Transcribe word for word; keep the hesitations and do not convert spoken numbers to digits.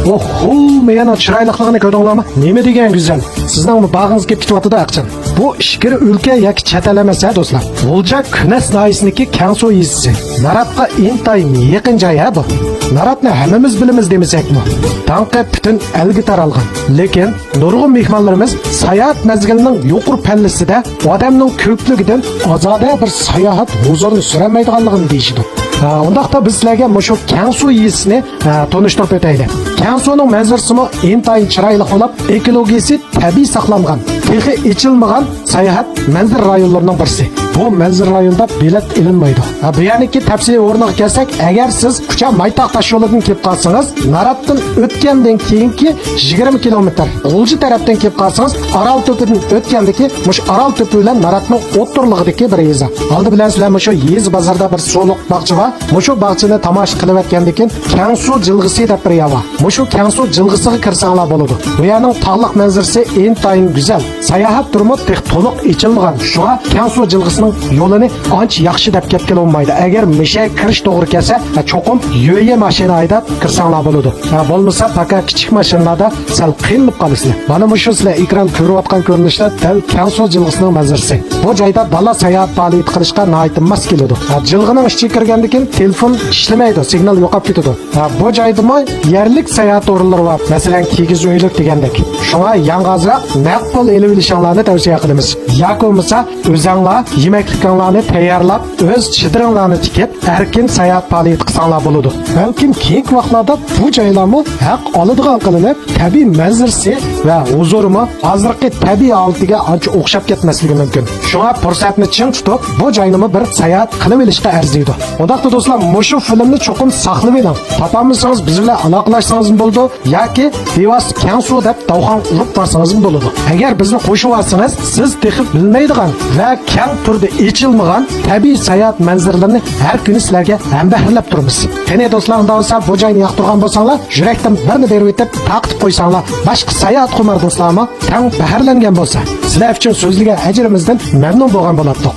ئوھو، مېيەنىڭ چىرايلىقلىقىنى كۆردۈڭلارمۇ؟ نېمە دېگەن گۈزەل. سىزنىڭمۇ باغىڭىز كېلىپ كېتىۋاتىدۇ ئەخچان. بۇ ئىچكىرى ئۆلكە ياكى چەت ئەل ئەمەس ھە دوستلار. غۇلجا كۈنەس ناھىيەسىنىڭكى كەڭسۇ يېزىسى. ناراتقا ئىنتايىن يېقىن جاي ھە بۇ. ناراتنى ھەممىمىز بىلىمىز دېمىسەكمۇ، داڭقى پۈتۈن ئەلگە تارالغان. لېكىن نۇرغۇن مېھمانلىرىمىز ساياھەت مەزگىلىنىڭ يۇقىرى پەللىسىدە ئادەمنىڭ كۆپلۈكىدىن ئازادە بىر ساياھەت ھۇزۇرىنى سۈرەلمەيدىغانلىقىنى دېيىشىدۇ. ھە، ئۇنداقتا بىز سىلەرگە مۇشۇ كەڭسۇ يېزىسىنى، ھە، تونۇشتۇرۇپ ئۆتەيلى. كەڭسۇنىڭ مەنزىرىسىمۇ ئىنتايىن چىرايلىق بولۇپ، ئېكولوگىيىسى تەبىئىي ساقلانغان، تېخى ئېچىلمىغان ساياھەت مەنزىرە رايونلىرىنىڭ بىرسى. بۇ مەنزىرە رايونىدا بېلەت ئېلىنمايدۇ. ھە، بۇ يەرنىڭكى تەپسىلىي ئورنىغا كەلسەك، ئەگەر سىز كۇچا مايتاغ تاشيولىدىن كېلىپ قالسىڭىز، ناراتتىن ئۆتكەندىن كېيىنكى يىگىرمە كىلومېتىر، غۇلجا تەرەپتىن كېلىپ قالسىڭىز، ئارال تۆپىدىن ئۆتكەندىكى، مۇشۇ ئارال تۆپى بىلەن ناراتنىڭ ئوتتۇرىلىقىدىكى بىر يېزا. ئالدى بىلەن سىلەر مۇشۇ يېزا بازىرىدا بىر سۇلۇق باغچە بار. مۇشۇ باغچىنى تاماشا قىلىۋەتكەندىن كېيىن، كەڭسۇ جىلغىسى دەپ بىر يەر بار. مۇشۇ كەڭسۇ جىلغىسىغا كىرسەڭلار بولىدۇ. بۇ يەرنىڭ تاغلىق مەنزىرىسى ئىنتايىن گۈزەل. ساياھەت تۈرىمۇ تېخى تولۇق ئېچىلمىغان. شۇڭا كەڭسۇ جىلغىسىنىڭ يولىنى ئانچە ياخشى دەپ كەتكىلى بولمايدۇ. ئەگەر مىشە كىرىش توغرا كەلسە، چوقۇم يۆيە ماشىنا ھەيدەپ كىرسەڭلار بولىدۇ. ھە، بولمىسا پاكا كىچىك ماشىنىلاردا سەل قىينىلىپ قالىسىلەر. مانا مۇشۇ سىلەر ئېكران كۆرۈۋاتقان كۆرۈنۈشلەر دەل كەڭسۇ جىلغىسىنىڭ مەنزىرىسى. بۇ جايدا دالا ساياھەت پائالىيىتى قىلىشقا ناھايىتى ماس كېلىدۇ. ھە، جىلغىنىڭ ئىچىگە كىرگەندىن كېيىن تېلېفون ئىشلىمەيدۇ، سىگنال يوقاپ كېتىدۇ. ھە، بۇ جايدىمۇ يەرلىك ساياھەت ئورۇنلىرى بار، مەسىلەن، كىگىز ئۆيلۈك دېگەندەك. شۇڭا ياڭغازراق نەق پۇل ئېلىۋېلىشىڭلارنى تەۋسىيە قىلىمىز. ياكى بولمىسا ئۆزەڭلار يېمەكلىكىڭلارنى تەييارلاپ، ئۆز چېدىرىڭلارنى تىكىپ، ئەركىن ساياھەت پائالىيىتى قىلساڭلار بولىدۇ. بەلكىم كېيىنكى ۋاقىتلاردا بۇ جايلارمۇ ھەق ئالىدىغان قىلىنىپ، تەبىئىي مەنزىرىسى ۋە ھۇزۇرىمۇ ھازىرقى تەبىئىي ھالىتىگە ئانچە ئوخشاپ كەتمەسلىكى مۇمكىن. شۇڭا پۇرسەتنى چىڭ تۇتۇپ، بۇ جاينىمۇ بىر ساياھەت قىلىۋېلىشقا ئەرزىيدۇ. ئۇنداقتا دوستلار، مۇشۇ فىلىمنى چوقۇم ساقلىۋېلىڭ. تاپالمىسىڭىز بىز بىلەن ئالاقىلەشسىڭىزمۇ بولىدۇ ياكى بىۋاسىتە كەڭسۇ دەپ داۋخان ئۇرۇپ بارسىڭىزمۇ بولىدۇ. ئەگەر بىزنى قوشۇۋالسىڭىز، سىز تېخى بىلمەيدىغان ۋە كەڭ تۈردە ئېچىلمىغان تەبىئىي ساياھەت مەنزىرىلىرىنى ھەر كۈنى سىلەرگە ھەمبەھىرلەپ تۇرىمىز. قېنى دوستلار، ئۇنداق بولسا بۇ جاينى ياقتۇرغان بولساڭلار، يۈرەكتىن بىرنى بېرىۋېتىپ تارقىتىپ قويساڭلار، باشقا ساياھەتخۇمار دوستلارمۇ تەڭ بەھرىلەنگەن بولسا. سىلەر ئۈچۈن سۆزلىگەن ئەجرىمىزدىن مەمنۇن بولغان بولاتتۇق.